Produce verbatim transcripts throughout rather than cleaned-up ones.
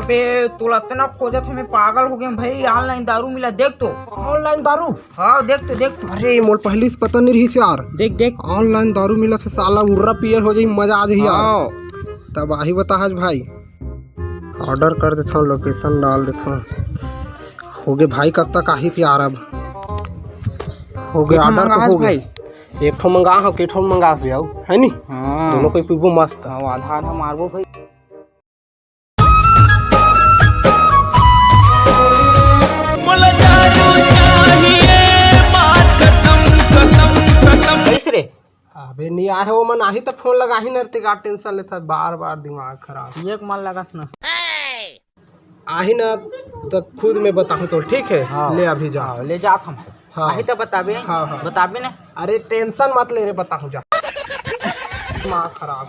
बे, तोला अतना खोजत हमें, पागल हो गए भाई। Online दारू मिला, देख तो। Online दारू? हाँ, देख तो, देख तो। अरे, मोल पहली से पता नहीं रही यार। देख, देख। Online दारू मिला से साला उर्रा पियर हो जाई, मजा आ जाई यार। हाँ। तब आही बताहस भाई। Order कर देथव, location डाल देथव। होगे भाई, कब तक आही यार? अब होगे, एक ठो order तो मंगाहस होगे। भाई। एक ठो मंगा हो, के ठो मंगा हो, है नी? हाँ। दोनों कोई पीबो मस्त। हाँ, आधा आधा मारबो भाई। मोला दारू चाहिए, बात खत्म, खत्म, खत्म। कैसे रे? अबे नी आहे, वो मन आही त फोन लगाही न, ते का tension लेथस, बार बार दिमाग खराब। एक मन लगत न। आही न त खुद में बताहूँ तो, ठीक है? हाँ। ले अभी जा। हाँ, ले जात हम। हाँ। आही त बताबे। हाँ, हाँ। बताबे न। अरे tension मत ले रे, बताहूँ जा। दिमाग खराब।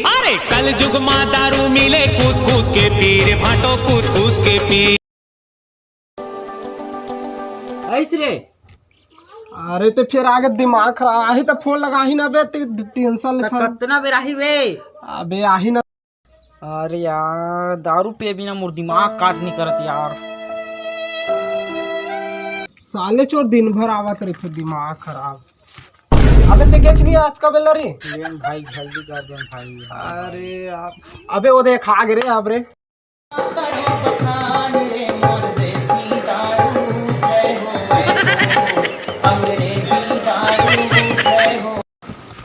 अरे कल जुग मा दारू मिले, कूद कूद के पी रे भाटो, कूद कूद के पी। ऐस रे। अरे ते फिर आगे दिमाग खराब, आही त फोन लगाही ना बे, ते tension ले त खा। कतना बेर आही बे? अबे आही ना। अरे यार, दारू पिए बिना मोर दिमाग काट नहीं करत यार। साले चोर दिन भर आवत रहिथे, दिमाग खराब। अबे ते गेच नहीं आज का बेला रे? लेन भाई, जल्दी कर देन भाई। अरे यार, अबे वो देख आ गे रे, अब रे।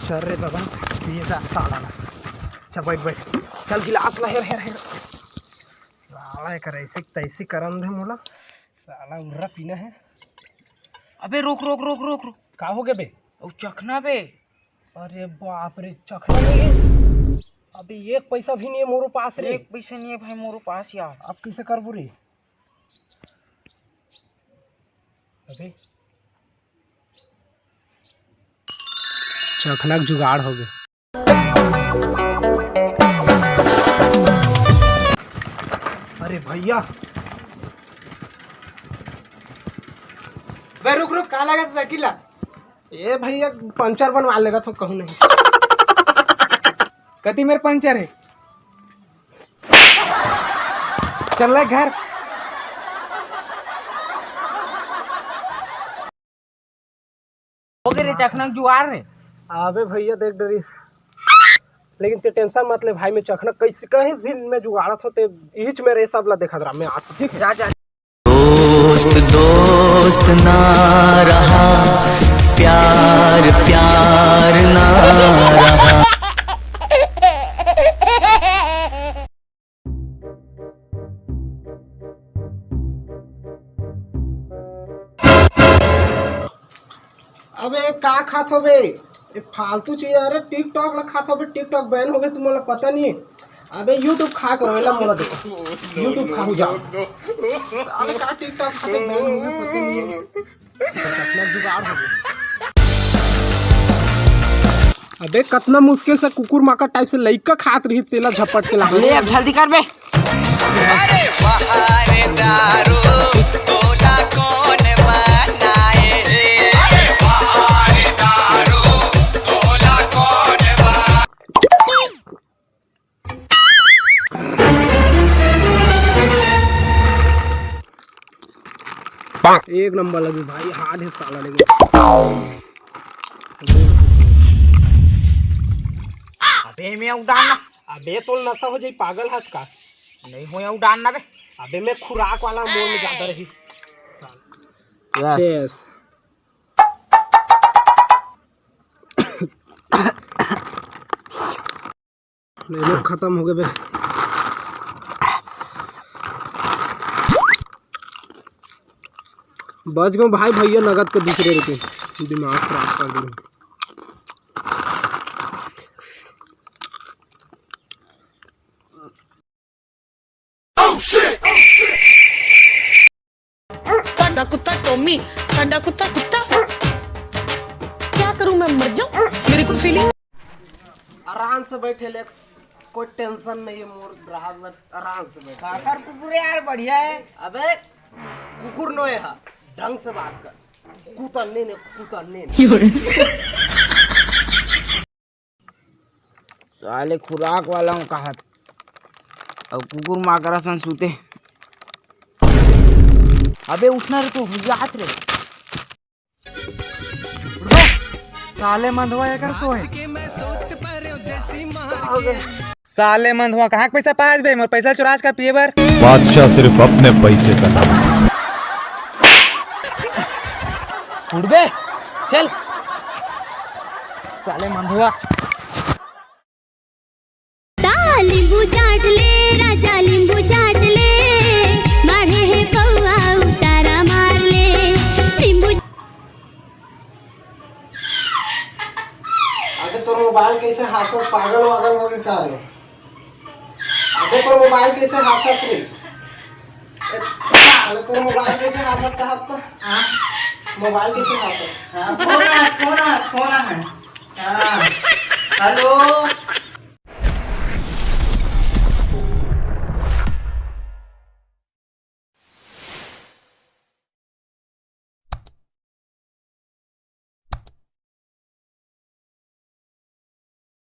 चल रे दादा, ये जा साला ना। चल बैठ, बैठ। चल गिलास ला, हेर, हेर, हेर। साला एकर ऐसे तैसे करन दे मोला। साला उर्रा पीना है। अबे रोक, रोक, रोक, रोक, रोक। का हो गया बे? ओ चखना बे। अरे बाप रे, चखना नहीं है। अबे एक पैसा भी नहीं है मोरो पास रे। एक पैसा नहीं है भाई मोरो पास यार। अब कैसे करबो रे? अबे चखना के जुगाड़ हो गए। अरे भैया। बे रुक रुक, कहाँ लगा था साइकिल ला? ए भैया, पंचर बनवा लेगा तो कहूँ नहीं। कति मेर पंचर है? चल ले घर। हो गए रे चखना के जुगाड़ रे। अबे भैया देख डरी, लेकिन ते tension मत ले भाई, मैं चखना कैसे कहीं भी मैं जुगाड़त हो, ते इच में रे सब ला देखत रहा मैं आज, ठीक है? जा, जा। दोस्त दोस्त ना रहा, प्यार प्यार ना रहा। अबे का खात हो बे? ये फालतू चीज, अरे TikTok ला खात हो बे, TikTok ban हो गए, तुम्हारा पता नहीं है। अबे YouTube खा के रोएला मोला देखो, YouTube खाहू जाओ। साले का TikTok खाते ban हो गए, पता नहीं है। अपना जुगाड़ हो गया। अबे कतना मुश्किल से कुकुर माका type से लइका खात रही, तेला झपट के ला ले, अब जल्दी कर बे। अरे बाहर दारू तोला कौन बनाए रे? अरे बाहर दारू तोला कौन बा- एक नंबर लगी भाई, hard है साला लेकिन। अबे मैं उड़ान ना। अबे तो नशा हो जाई, पागल हस का? नहीं हो या उड़ान ना बे। अबे मैं खुराक वाला मोड़ में जाता रही। Yes। Yes। नहीं, लोग खत्म हो गए बे। बच गए भाई, भैया नगद के दूसरे रुपये, दिमाग खराब कर दिए। साडा कुत्ता टॉमी, साडा कुत्ता कुत्ता। क्या करूं मैं, मर जाऊं? मेरी कोई feeling। आराम से बैठे लेक्स, कोई tension नहीं है मोर ग्राहक ला, आराम से बैठे। काकर कुकुर यार बढ़िया है। अबे कुकुर नोए हा, ढंग से बात कर। कुत्ता नहीं ने, कुत्ता नहीं ने। साले खुराक वाला हूँ कहा। अउ कुकुर माकरा सन सूते। अबे उठना रे, तू हुजियात रे। उठ बे, साले मंधवा एकर सोहे। साले मंधवा कहाँ के पैसा पास बे? मोर पैसा चुरास का पिए बर? बादशाह सिर्फ अपने पैसे का नाम। उठ बे, चल। साले मंधवा। ता लींबू चाट ले राजा, लींबू चाट ले, माढ़े हे कौआ उतारा मार ले। लींबू अबे तोर मोबाइल कैसे हासत, पागल वागल हो गए का रे? अबे तोर मोबाइल कैसे हासत रे? ए, साले तोर मोबाइल कैसे हासत कहा तो? हाँ? मोबाइल कैसे हासत? हाँ, फोन आ, फोन आ, फोन आ है। हाँ। हेलो।